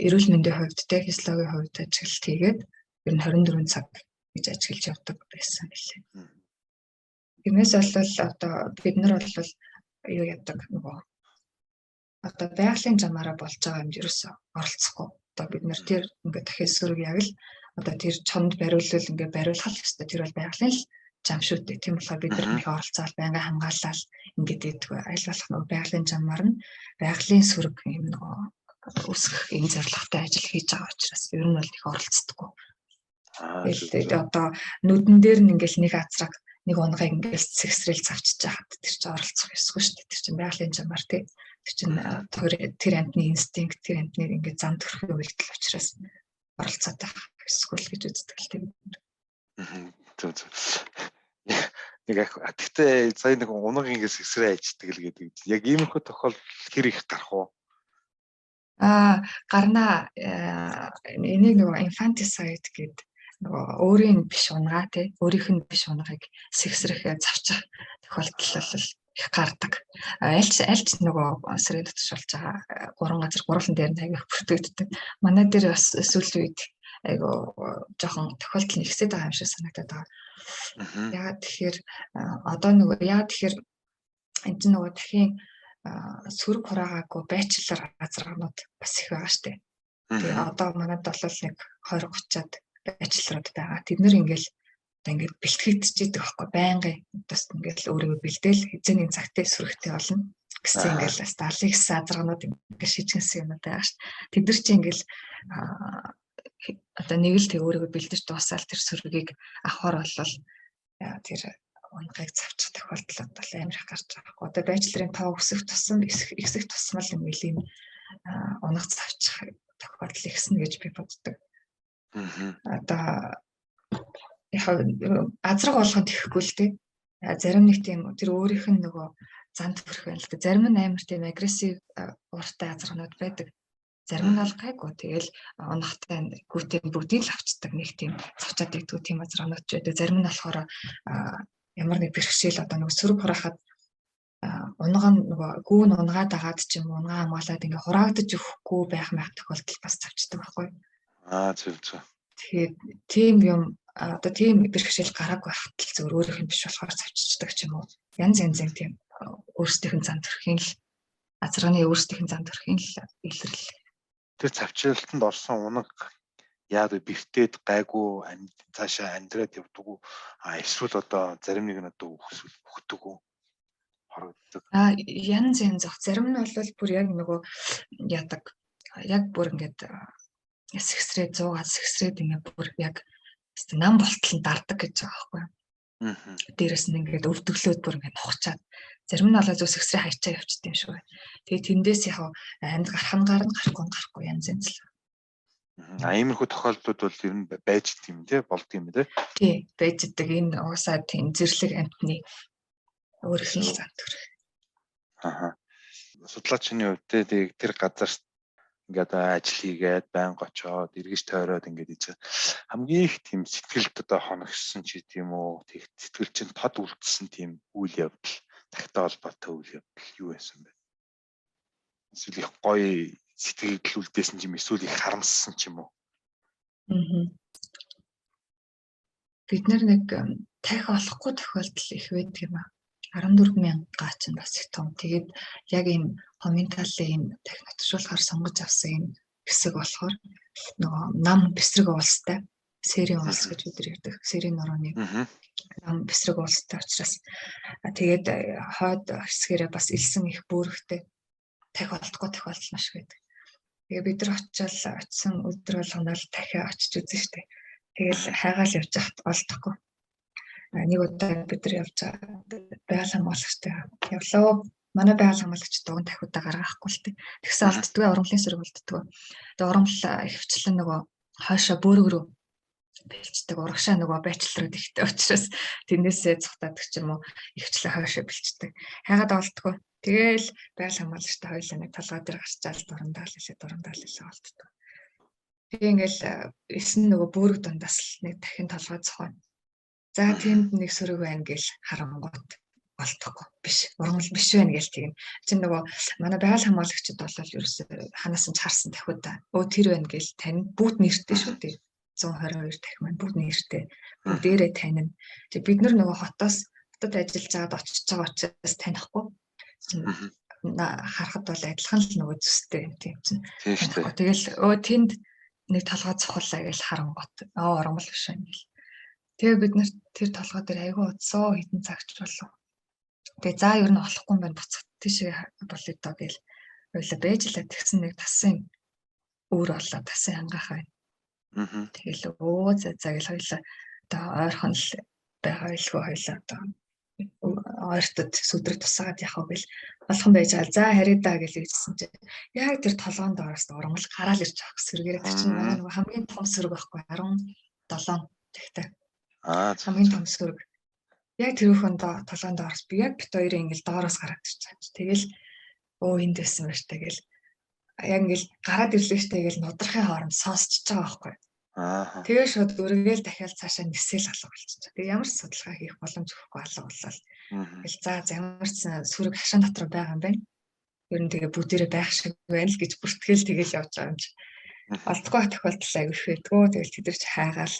Speaker 2: эрүүл мэндийн хувьд тий физиологийн хувьд ажиглалт хийгээд ер нь 24 цаг гэж ажиглаж явдаг байсан билээ. Тэрнээс бол одоо бид нар бол юу яадаг нөгөө одоо байгалийн замаараа болж байгаа юмд ерөөсөө оролцохгүй. Одоо бид нар тэр ингээд дахиад сөрөг яг л одоо тэр чонд бариулвал ингээд бариулах л ёстой. Тэр бол байгалийн л зам шүү дээ. Тийм болохоор бид нар нэг оролцоол байнга хамгаалал ингээд идэггүй. Аль болох нөгөө байгалийн замаар нь байгалийн сөрөг юм нөгөө үүсгэх энэ зорилготой ажил хийж байгаа учраас ер нь бол их оролцдоггүй. Тэгээд одоо нүдэн дээр нь ингээл нэг азраг нэг унгыг ингээл сэгсрэл завчиж хахад тэр чинь оролцох ёсгүй шүү дээ. Тэр чинь байгалийн замаар тий. Тэр чинь тэр амьтны инстинкт, тэр амьтны ингээд зам төрхийн үйлдэл учраас оролцоод байх ёсгүй л гэж үздэг л тийм.
Speaker 1: Зөв зөв. Нэг гэхдээ сая нэг унаг ингээд сэгсрээ аждаг л гэдэг. Яг иймэрхүү тохиолдол хэр их гарах уу?
Speaker 2: Гарнаа энийг нөгөө infanticide гэдэг нөгөө өөрийн биш унгаа тий өөрийнх нь биш унгыг сэгсрэх завчих тохиолдол бол их гардаг. Альч альч нөгөө сэрэг дотор болж байгаа гурван газар гурван дээр нь аяг бүртгэгддэг. Манай дээр бас сүүлийн үед айгу жоохон тохиолдол нь ихсээд байгаа юм шиг санагдаад байгаа. Яагаад тэгэхээр одоо нөгөө яагаад тэгэхээр энэ чинь нөгөө дахин сөрөг хураагаагүй байчлаар газаргаанууд бас их байгаа штэ. Тэгээ одоо манад бол нэг 20 30-аад байчларууд байгаа. Тэд нэр ингээл одоо ингээд бэлтгэгдчихэдэг байхгүй байнгын бас ингээл өөрийгөө бэлдээл эзэний цагтээ сүрхтэй болно гэсэн ингээл бас 70 гэсэн азарганууд ингээд шижгэнсэн юмуд байгаа шүү. Тэд нар чинь ингээл одоо нэг л тэг өөрийгөө бэлдэж дуусаал тэр сүргийг авахар болвол тэр унгыг завчих тохиолдлууд бол амар их гарч байгаа байхгүй. Одоо байчларын тоо өсөх тусам ихсэх тусмал ингээл ийм унаг завчих тохиолдол ихснэ гэж би боддог. Одоо яг азраг болгонд ихэхгүй л дээ. Зарим нэг тийм тэр өөрийнх нь нөгөө зан төрх байна л да. Зарим нь амар тийм агрессив ууртай азарганууд байдаг. Зарим нь бол гайгүй. Тэгэл унахтай гүтээ бүгдийг л авчдаг нэг тийм цавчаад идэггүй тийм азарганууд ч байдаг. Зарим нь болохоор ямар нэг бэрхшээл одоо нөгөө сөрөг хураахад унга нь нөгөө гүүн унгаад агаад ч юм уу унгаа хамгаалаад ингээ хураагдаж өгөхгүй байх мах тохиолдол бас цавчдаг байхгүй.
Speaker 1: Зөв зөв.
Speaker 2: Тэгэхээр тийм юм одоо тийм бэрхшээл гараагүй байхад л зөвөр өөрийнх нь биш болохоор цавччихдаг ч юм уу. Янз янзын тийм өөрсдийнх нь зан төрхийн л азарганы өөрсдийнх нь зан төрхийн л илрэл.
Speaker 1: Тэр цавчлалтанд орсон унаг яад вэ бэртээд гайгүй цаашаа амьдраад явдаг уу? Эсвэл одоо зарим нэг нь одоо үхдэг үү? Хорогддог.
Speaker 2: Янз янз ах. Зарим нь бол бүр яг нөгөө яадаг. Яг бүр ингээд сэгсрээд 100-аад сэгсрээд ингээд бүр яг нам болтол нь дардаг гэж байгаа байхгүй юу. Дээрэс нь ингээд өвдөглөөд бүр ингээд нухчаад зарим нь болоо зөв сэгсрээ хайчаа явчихдээ юм шиг байна. Тэгээ тэндээс яг амьд гарах нь гарна гарахгүй нь гарахгүй янз янз л.
Speaker 1: Иймэрхүү тохиолдлууд бол ер нь байж тийм тий болд юм тий.
Speaker 2: Тий, байж идэг. Энэ угаасаа тийм зэрлэг амьтны өөрийнх нь зан төрх.
Speaker 1: Судлаачны хувьд тий тэр газар Ингээд ажил хийгээд байнга очоод эргэж тойроод ингээд хийж хамгийн их тийм сэтгэлд одоо хоногссон ч гэдэм үү, тэг сэтгэл чинь тод үлдсэн тийм үйл явдал, тахтай холбоотой үйл явдал юу байсан бэ? Эсвэл их гоё сэтгэл үлдээсэн ч юм, эсвэл их харамссан ч юм уу?
Speaker 2: Аа. Бид нэг тархи олохгүй тохиолдол их байдаг юм аа. 14,000 га чинь бас их том. Тэгээд яг энэ хомын талын энэ тархи нотшуулахаар сонгож авсан энэ хэсэг болохоор нөгөө нам бэсрэг уулстай Сэрийн улс гэж бид нар ярьдаг. Сэрийн нурууны нам бэсрэг уулстай учраас тэгээд хойд хэсгээрээ бас элсэн их бөөрхтэй тархи олдохгүй тохиолдол маш их байдаг. Тэгээ бид нар очиод очисон өдөр болгоно л дахиад очиж үзэн штэ. Тэгэл хайгаал явж байхад олдохгүй. Нэг удаа бид нар явж байгаа байгаль хамгаалагчтай явлаа. Манай байгаль хамгаалагч дуган дахиудаа гаргахгүй л тээ. Тэгсэн олддгүй, ургамлын сэрэг олддгүй. Тэгээ ургамал ихэвчлэн нөгөө хойшоо бөөрөг рүү бэлчдэг, урагшаа нөгөө байчлалрууд ихтэй учраас тэрнээсээ цухтаадаг ч юм уу, ихэвчлэн хойшоо бэлчдэг. Хайгаад олддгүй. Тэгээл байгаль хамгаалагчтай хоёулаа нэг толгой дээр гарчаал дурандаал хэлээ, дурандаал хэлээ олддгүй. Тэгээ ингээл эсэн нөгөө бөөрөг дундаас л нэг дахин толгой цохоо. За тэнд нэг сөрөг байна гэл харангуут олдохгүй, биш, ургамал биш байна гэл тэгнэ. Чин нөгөө манай байгаль хамгаалагчид бол ерөөсөө ханаас нь харсан дахиудаа өө тэр байна гэл тань бүгд нэртэй шүү дээ. 122 дахь маань бүгд нэртэй. Бүгдээрээ танина. Тэг бид нар нөгөө хотоос хотод ажиллаж байгаад очиж байгаа учраас танихгүй. Харахад бол адилхан л нөгөө зүстэй юм тийм чинь. Тэгэл өө тэнд нэг толгой цохоллаа гэж харангуут аа ургамал биш байна гэл. Тэгээ бид нар тэр толгой дээр айгүй удсаа, хэдэн цагч болов. Тэгээ за ер нь олохгүй юм байна, буцах тийшээ болъё доо гэл ойлоо байж лээ. Тэгсэн нэг тасан өөр боллоо, тасан ангаах байна. Тэгэл өө за за гэл хоёлаа одоо ойрхон л байгаа байлгүй, хоёлаа одоо ойртод сүдрэг тусаагаад явах гэл болгон байж байгаа. За харъя даа гэл ирсэн чинь яг тэр толгоон доороос ургамал гараал ирж байгаа сэргээрээ. Тэр чинь манай нөгөө хамгийн том сөрөг байхгүй, 17 дахтай. Хамгийн том сөрөг. Яг тэрүүхэн толгоон доороос би яг бит хоёрын ингээл доороос гараад ирж байгаа. Тэгэл өө энд байсан байж та гэл яг ингээл гараад ирлээ штэ гэл нудрахын хооронд сонсчиж байгаа байхгүй. Тэгээ шууд өргөөл дахиад цаашаа нисэл алга болчихсон. Тэгээ ямар ч судалгаа хийх боломж өгөхгүй алга боллоо. Тэгэл за ямар ч сүрэг хашаан дотор байгаа юм байна. Ер нь тэгээ бүгдээрээ байх шиг байна л гэж бүртгэл тэгэл явж байгаа юм чи. Олдохгүй тохиолдол аяг их байдгүй. Тэгэл тэд нар чи хайгаал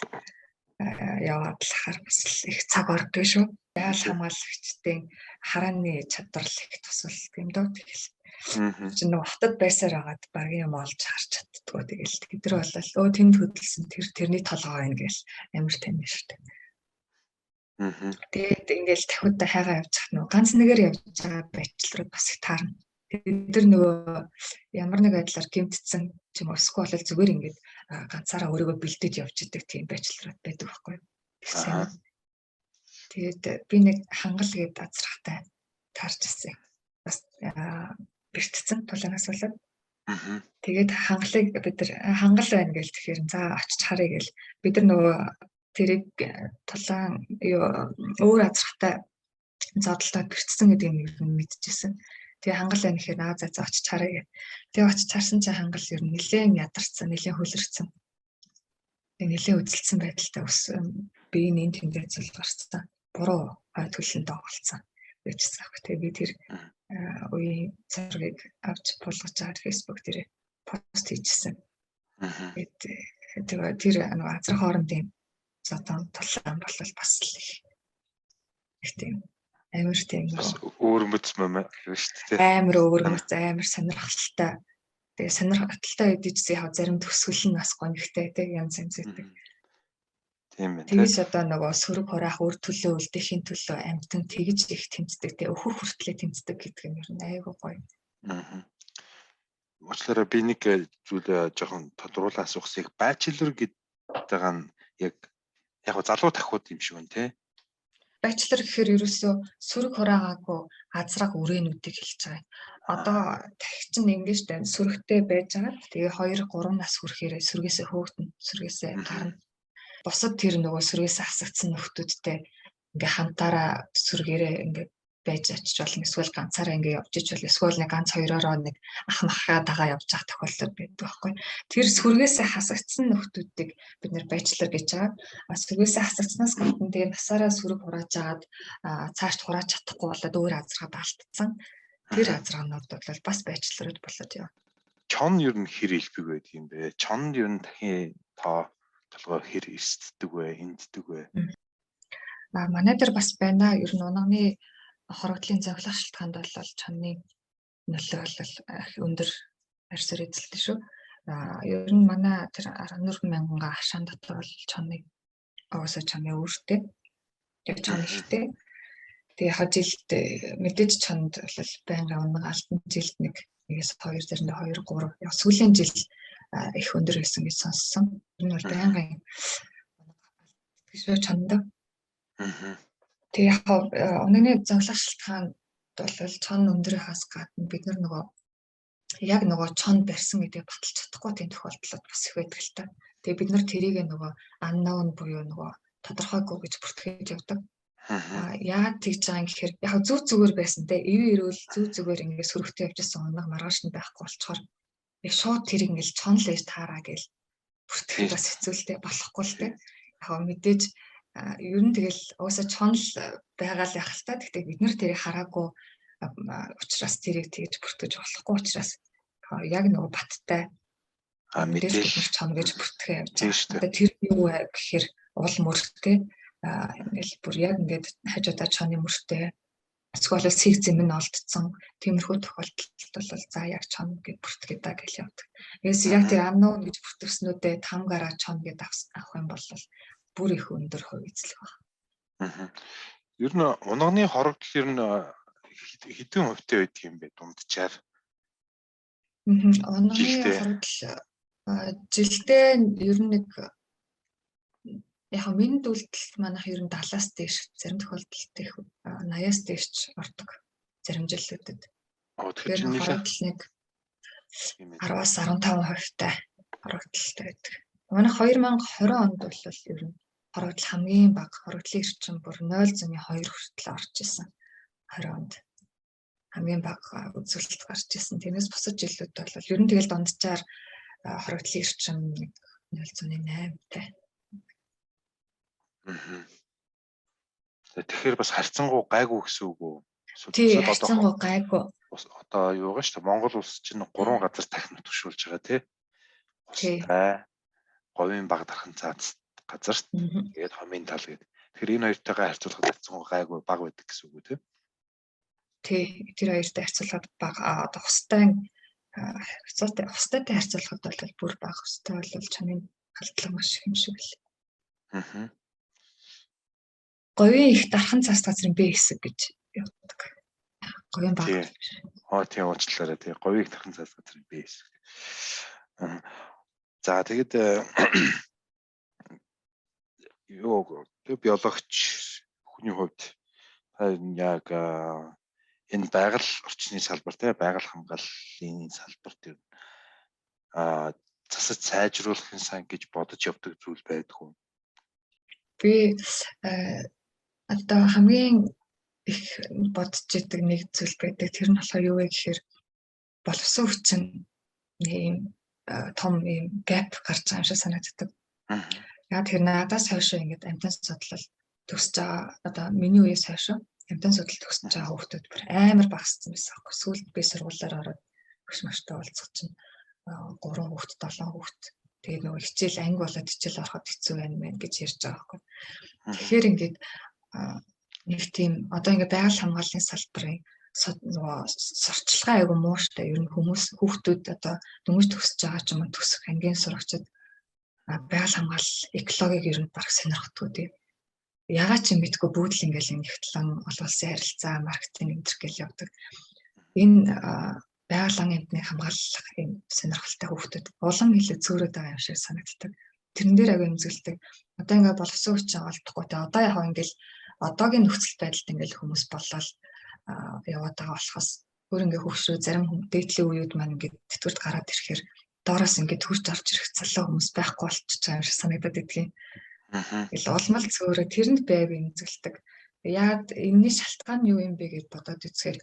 Speaker 2: яваад л хахаар бас их цаг ордог шүү. Байгаль хамгаалагчдын харааны чадвар л их тусал юм дөө. Тэгэл чинь нөгөө хотод байсаар хагаад багийн юм олж харж чаддггүй. Тэгэл тэд нар бол өө тэнд хөдөлсөн тэр тэрний толгой байна гэл амар тань шүү дээ. Тэгээд ингээл дахиудаа хайгаа явж хах нөгөө ганц нэгээр явж байгаа байчлалрууд бас их таарна. Тэд нар нөгөө ямар нэг байдлаар гэмтсэн ч юм уу эсвэл бол зүгээр ингээд ганцаараа өөрийгөө бэлдэж явж идэг тийм байчлалрууд байдаг байхгүй юу. Тэгээд би нэг хангал гээд азрахтай таарч ирсэн. Бас бэртцэн тулаанаас болоод. Тэгээд хангалыг бид нар хангал байна гэл тэгэхээр за очиж харъя гэл бид нар нөгөө тэрийг тулаан юу өөр азрахтай зодолтоод бэртсэн гэдгийг ер нь мэдчихсэн. Тэгээ хангал байна гэхээр аа за за очиж харъя гэх. Тэгээ очиж харсан чинь хангал ер нь нэлээд ядарсан, нэлээд хөлөрцөн. Тэгээ нэлээд үзэлдсэн байдалтай ус биеийн энэ тэндээ зул гарцсан. Буруу хойд төлөнд оголцсон байжсан аах. Тэгээ би тэр үеийн зургийг авч буулгаж аваад Facebook дээр пост хийжсэн. Тэгээд тэгээ тэр нөгөө азар хоорондын зодон тулаан бол бас л их тийм амар тийм
Speaker 1: өвөрмөц юм юу шүү
Speaker 2: дээ. Амар өвөрмөц, амар сонирхолтой. Тэгээ сонирхолтой хэдий ч яг зарим төгсгөл нь бас гонигтай тийм янз янз байдаг.
Speaker 1: Тийм байна.
Speaker 2: Тэгэж одоо нөгөө сөрөг хураах үр төлөө үлдээхийн төлөө амьтан тэгж их тэмцдэг те өөхөх хүртлээ тэмцдэг гэдэг нь ер нь айгүй гоё.
Speaker 1: Аа. Уучлаарай, би нэг зүйл жоохон тодруулаа асуухсыг bachelor гэдэг нь яг яг залуу тахиуд юм шиг байна те.
Speaker 2: Bachelor гэхээр ерөөсөө сөрөг хураагаагүй азраг үрээнүүдийг хэлж байгаа юм. Одоо тахи чинь ингэж дээ сөрөгтэй байж байгаа. Тэгээ 2 3 нас хүрэхээр сөргөөсөө хөөгдөн, сөргөөсөө гарна. Бусад тэр нөгөө сөргөөсөө асагдсан нөхдүүдтэй ингээ хамтаараа сөргээрээ ингээ байж очиж болно. Эсвэл ганцаараа ингээ явж ич болно. Эсвэл нэг ганц хоёророо нэг ах махаа дагаа явж байгаа тохиолдол байдаг байхгүй. Тэр сүргээсээ хасагдсан нөхдүүдийг бид нэр bachelor гэж байгаа. А сүргээсээ хасагдсанаас гадна тэгээ насаараа сүрэг хурааж агаад цаашд хурааж чадахгүй болоод өөр азаргаад алдсан. Тэр азаргаанууд бол бас bachelor-ууд болоод явна.
Speaker 1: Чон ер нь хэр илбэг байдаг юм бэ? Чон ер нь дахин тоо толгой хэр эрсддэг вэ? Энддэг вэ?
Speaker 2: А манай дээр бас байна. Ер нь унагны хорогдлын зовлох шалтгаанд бол чонны нөлөө бол их өндөр арьс эзэлтэй шүү. А ер нь манай тэр 14 мянган хашаан дотор бол чонны угаасаа чонны үүртэй. Яг чон ихтэй. Тэгээ яг жилд мэдээж чонд бол байнгын унаг алтан жилд нэг нэгээс хоёр заримдаа 2 3 яг сүүлийн жил их өндөр байсан гэж сонссон. Энэ бол байнгын шүү чонд. Тэгээ яг унагны зовлох шалтгаанд бол чон өндрийнхаас гадна бид нар нөгөө яг нөгөө чон барьсан гэдгийг баталж чадахгүй тийм тохиолдлууд бас их байдаг л та. Тэгээ бид нар тэрийг нөгөө unknown буюу нөгөө тодорхойгүй гэж бүртгэж явдаг. А яагаад тэгж байгаа юм гэхээр яг зүг зүгээр байсан те эв эрүүл зүг зүгээр ингээд сөрөгтэй явж исэн унаг маргааш нь байхгүй болчоор яг шууд тэр ингээд чон л ээж таараа гэл бүртгэхэд бас хэцүү л те болохгүй л те. Яг мэдээж ер нь тэгэл угаасаа чон л байгаа л яах л та. Гэхдээ бид нар тэрийг хараагүй учраас тэрийг тэгж бүртгэж болохгүй учраас яг нөгөө баттай
Speaker 1: мэдээж
Speaker 2: чон гэж бүртгэе явж байгаа. Тэр юу вэ гэхээр уул мөртэй ингээл бүр яг ингээд хажуудаа чоны мөртэй эсвэл сэг зэм нь олдсон тиймэрхүү тохиолдолд бол за яг чон гэж бүртгэе да гэж явдаг. Тэгээс яг тэр unknown гэж бүртгэснүүдээ тамгаараа чон гэж авах юм бол бүр их өндөр хувь эзлэх
Speaker 1: байна. Ер нь унагны хорогдол ер нь хэдэн хувьтай байдаг юм бэ дунджаар?
Speaker 2: Унагны хорогдол жилдээ ер нь нэг яг мэнд үйлдэл манайх ер нь 70-аас дээш зарим тохиолдолд их 80-аас дээш ордог зарим жилүүдэд.
Speaker 1: Тэгэхээр
Speaker 2: хорогдол нэг 10-аас 15 хувьтай хорогдолтой байдаг. Манайх 2020 онд бол ер нь хорогдол хамгийн бага хорогдлын эрчим бүр 0.2 хүртэл орж исэн 20 онд хамгийн бага үзүүлэлт гарч исэн. Тэрнээс бусад жилүүд бол ер нь тэгэл дунджаар хорогдлын эрчим нэг 0.8-тай.
Speaker 1: Тэгэхээр бас харьцангуй гайгүй гэсэн үг үү?
Speaker 2: Тий, харьцангуй гайгүй.
Speaker 1: Одоо юу байгаа шүү дээ. Монгол улс чинь гурван газар дахин нутагшуулж байгаа тий. Устай, говийн баг дархан цаац газарт тэгээд хомын тал гэдэг. Тэгэхээр энэ хоёртойгоо харьцуулахад харьцангуй гайгүй бага байдаг гэсэн үг үү тий?
Speaker 2: Тий, тэр хоёртой харьцуулахад бага. Одоо устай хурцтай харьцуулахад бол бүр бага. Устай бол чонын халдлага маш их юм шиг л. Говийн их дархан цас газрын Б хэсэг гэж явдаг. Говийн баг.
Speaker 1: Аа тийм уучлаарай тий. Говийн их дархан цас газрын Б хэсэг. За тэгэд юу биологч хүний хувьд та яг энэ байгаль орчны салбар тий байгаль хамгааллын салбар тэр засаж сайжруулахын сан гэж бодож явдаг зүйл байдаг уу?
Speaker 2: Би одоо хамгийн их бодож идэг нэг зүйл байдаг. Тэр нь болохоор юу вэ гэхээр боловсон хүчин нэг юм том юм gap гарч байгаа юм шиг санагддаг. Яг тэр надаас хойш ингээд амьтан судлал төгсөж байгаа одоо миний үеэс хойш амьтан судлал төгсөж байгаа хүүхдүүд бүр амар багассан байсан аахгүй. Сүүлд би сургуулиар ороод өгш маштай уулзах чинь 3 хүүхэд 7 хүүхэд тэгээд нөгөө хичээл анги болоод хичээл ороход хэцүү байна мэн гэж ярьж байгаа байхгүй. Тэгэхээр ингээд нэг тийм одоо ингээд байгаль хамгааллын салбарын нөгөө сурчлагын айгу муу штэ. Ер нь хүмүүс хүүхдүүд одоо дөнгөж төгсөж байгаа ч юм уу төгсөх ангийн сурагчид байгаль хамгаалал экологийг ер нь баг сонирхдаггүй тийм. Ягаад ч юм мэдгүй бүгд л ингээл ингэхтлэн олон улсын харилцаа, маркетинг энэ төр гэл явдаг. Энэ байгаль амьтныг хамгаалах юм сонирхолтой хүүхдүүд улам илүү зөөрөөд байгаа юм шиг санагддаг. Тэрэн дээр аягүй эмзэгэлдэг. Одоо ингээ боловсон хүчин олдохгүй те. Одоо яг ингээл одоогийн нөхцөл байдалд ингээл хүмүүс боллоо яваад байгаа болохоос өөр ингээ хөвшрөө зарим дээдлийн үеуд маань ингээд тэтгэврт гараад ирэхээр доороос ингээд төрж орж ирэх цалаа хүмүүс байхгүй болчихж байгаа юм шиг санагдаад байдгийн. Тэгэл улмал зөөрөө тэрэнд байг эмзэгэлдэг. Яагаад энэний шалтгаан нь юу юм бэ гэж бодоод үзэхээр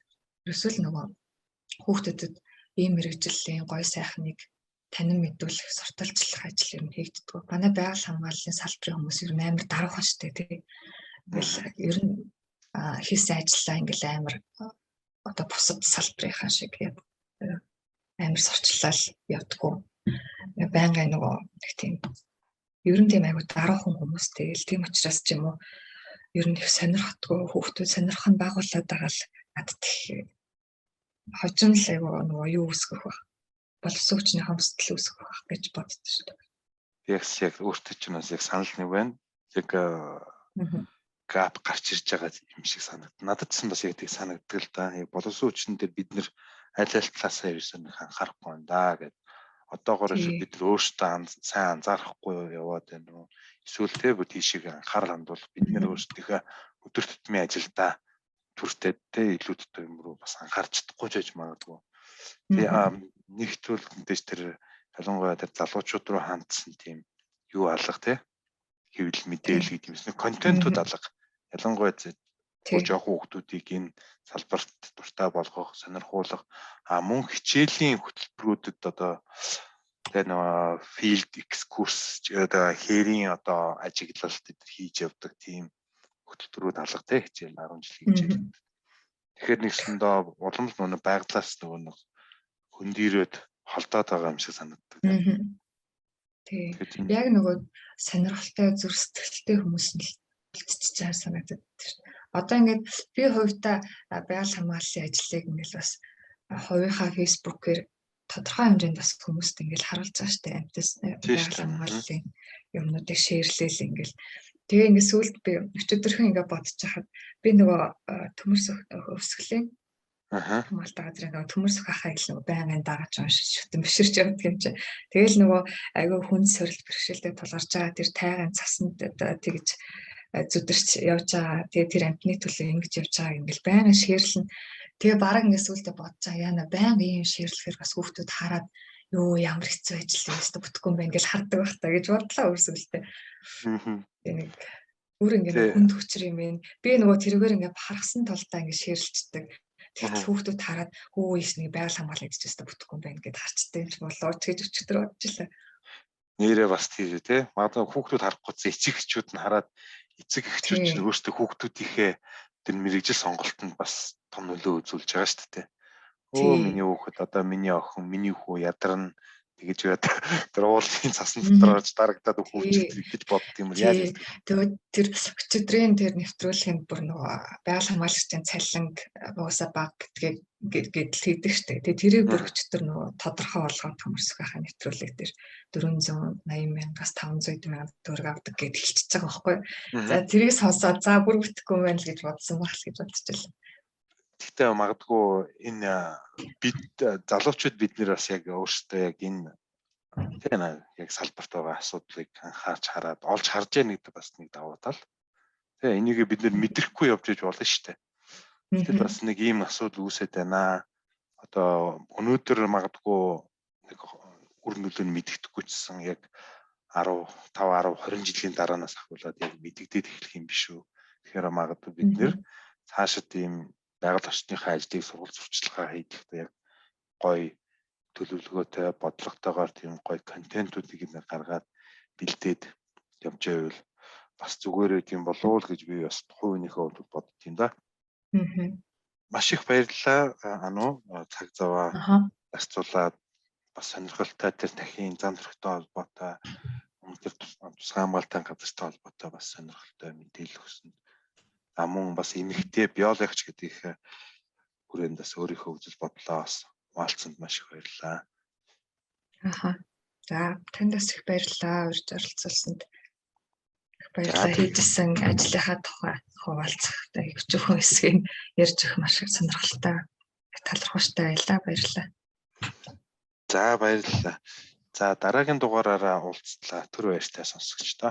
Speaker 2: ерөөсөө л нөгөө хүүхдүүдэд ийм мэргэжлийн гоё сайхныг танин мэдүүлэх, сурталчлах ажил ер нь хийгддэг. Манай байгаль хамгааллын салбарын хүмүүс ер нь амар даруухан штэ тий. Ингээл ер нь хийсэн ажлаа ингээл амар одоо бусад салбарынхаа шиг амар сурчлал явдггүй. Байнгын нөгөө нэг тийм ер нь тийм айгу даруухан хүмүүс, тэгэл тийм учраас ч юм уу ер нь их сонирхдаггүй, хүүхдүүд сонирх нь байгуулад байгаа л надад их хожим л айгу нөгөө юу үүсгэх байх. Боловсон хүчний хомсдол үүсгэх байх гэж боддог шүү дээ.
Speaker 1: Яг өөртөө ч бас яг санал нэг байна. Яг gap гарч ирж байгаа юм шиг санагдана. Надад ч бас яг тийг санагддаг л да. Яг боловсон хүчин дээр бид нэр аль аль талаасаа ерөөсөө нэг анхаарахгүй байна да гэд. Одоогоор бид нар өөрсдөө сайн анзаарахгүй яваад байна уу? Эсвэл тэ бүр тийшээ анхаарал хандуул бид нэр өөрсдийнхөө өдөр тутмын ажилдаа төртэй тэ илүү дутуу юм руу бас анхаарч чадахгүй ч байж магадгүй. Тэгээ нэг зүйл мэдээж тэр ялангуяа тэр залуучууд руу хандсан тийм юу алга те хэвлэл мэдээлэл гэдэг юмс нэг контентууд алга. Ялангуяа жоохон хүүхдүүдийг энэ салбарт дуртай болгох, сонирхуулах, а мөн хичээлийн хөтөлбөрүүдэд одоо тэгээ нөгөө field экскурс одоо хээрийн одоо ажиглалт эдэр хийж явдаг тийм хөтөлбөрүүд алга те хичээл 10 жилийн хичээл. Тэгэхээр нэгсэндээ улам л нөгөө байглаас нөгөө нэг хөндийрөөд холдоод байгаа юм шиг санагддаг.
Speaker 2: Тий. Яг нөгөө сонирхолтой зүр сэтгэлтэй хүмүүс нь л үлдчихэж байгаа санагдаад байна. Одоо ингээд би хувьдаа байгаль хамгааллын ажлыг ингээд бас хувийнхаа фэйсбүүкээр тодорхой хэмжээнд бас хүмүүст ингээд харуулж байгаа штэ, амьтас байгаль хамгааллын юмнуудыг шеэрлээл ингээд. Тэгээ ингээд сүүлд би өчигдөрхөн ингээд бодож хахад би нөгөө төмөр өсгөлийн хамгаалтай газрын нөгөө төмөр сүх ахыг л нөгөө байнгын дагаж уншиж шүтэн биширч явдаг юм чи. Тэгэл нөгөө айгүй хүнд сорилт бэрхшээлтэй тулгарч байгаа тэр тайган цасанд тэгж зүдэрч явж байгаа. Тэгээ тэр амтны төлөө ингэж явж байгааг ингээл байнгын шеэрлэн. Тэгээ бараг ингээд сүултээ бодож байгаа, яана байнга ийм шеэрлэхээр бас хүүхдүүд хараад юу ямар хэцүү ажил юм өстө бүтэхгүй юм байна гэж хардаг байх та гэж бодлоо өөр сүултээ. Тэгээ нэг өөр ингээд хүнд хүчээр юм байна. Би нөгөө тэрүүгээр ингээд харгасан тулдаа ингээд шеэрлцдэг. Тэгтэл хүүхдүүд хараад хөө ийш нэг байгаль хамгаалал гэж өстө бүтэхгүй юм байна гэд харчдаг юм чи болоо ч гэж өчтөр бодож илаа.
Speaker 1: Нэрээ бас тэр тий. Магадгүй хүүхдүүд харахгүй ч эцэг эхчүүд нь хараад эцэг эхчүүд чинь өөрсдөө хүүхдүүдийнхээ тэр мэргэжил сонголтонд бас том нөлөө үзүүлж байгаа шүү дээ. Өө миний хүүхэд одоо миний охин, миний хүү ядарна тэгэж байд тэр уулын цасан дотор орж дарагдаад хүүчд гэж бодд юм
Speaker 2: яаж. Тэгээд тэр өчигдрийн тэр нэвтрүүлгийн бүр нөгөө байгаль хамгаалагчдын цалинг угаасаа бага гэдгийг гэдэл хийдэг штэ. Тэгээд тэрийг бүр өчтөр нөгөө тодорхой болгоод төмөрсөх байхаа нэвтрүүлэг дээр 480 мянгаас 500 мянган төгрөг авдаг гэд хэлчихэж байгаа байхгүй. За тэрийг сонсоод за бүр бүтэхгүй юм байна л гэж бодсон байх л гэж бодчихлаа.
Speaker 1: Гэхдээ магадгүй энэ бид залуучууд бид нэр бас яг өөрсдөө яг энэ тийм яг салбарт байгаа асуудлыг анхаарч хараад олж харж яах гэдэг бас нэг давуу тал. Тэгээ энийг бид нэр мэдрэхгүй явж иж болно шүү дээ. Тэгэл бас нэг ийм асуудал үүсээд байна. Одоо өнөөдөр магадгүй нэг үр нөлөө нь мэдэгдэхгүй чсэн яг 15 10 20 жилийн дараанаас ахуулаад яг мэдэгдээд эхлэх юм биш үү. Тэгэхээр магадгүй бид нэр цаашид ийм байгаль орчныхаа ажлыг сургууль сурчлагаа хийхдээ яг гоё төлөвлөгөөтэй, бодлоготойгоор тийм гоё контентуудыг нэг гаргаад бэлдээд явж байвал бас зүгээр байд юм болов уу гэж би бас хувийнхээ хувьд бодд юм да. Маш их баярлалаа Ану, цаг заваа зарцуулаад бас сонирхолтой тэр тахийн зан төрхтэй холбоотой, өндөр тусгай хамгаалалтын газартай холбоотой бас сонирхолтой мэдээлэл өгсөн. А мөн бас эмэгтэй биологч гэдгийнхээ хүрээнд бас өөрийнхөө үзэл бодлоо бас хуваалцсанд маш их баярлалаа.
Speaker 2: Аха. За танд бас их баярлалаа урьж оролцуулсанд. Их баярлалаа, хийжсэн ажлынхаа тухай хуваалцах өчүүхэн хэсгийг ярьж өгөх маш их сонирхолтой, талархууштай байлаа. Баярлалаа.
Speaker 1: За баярлалаа. За дараагийн дугаараараа уулзлаа. Түр баяртай сонсогчдоо.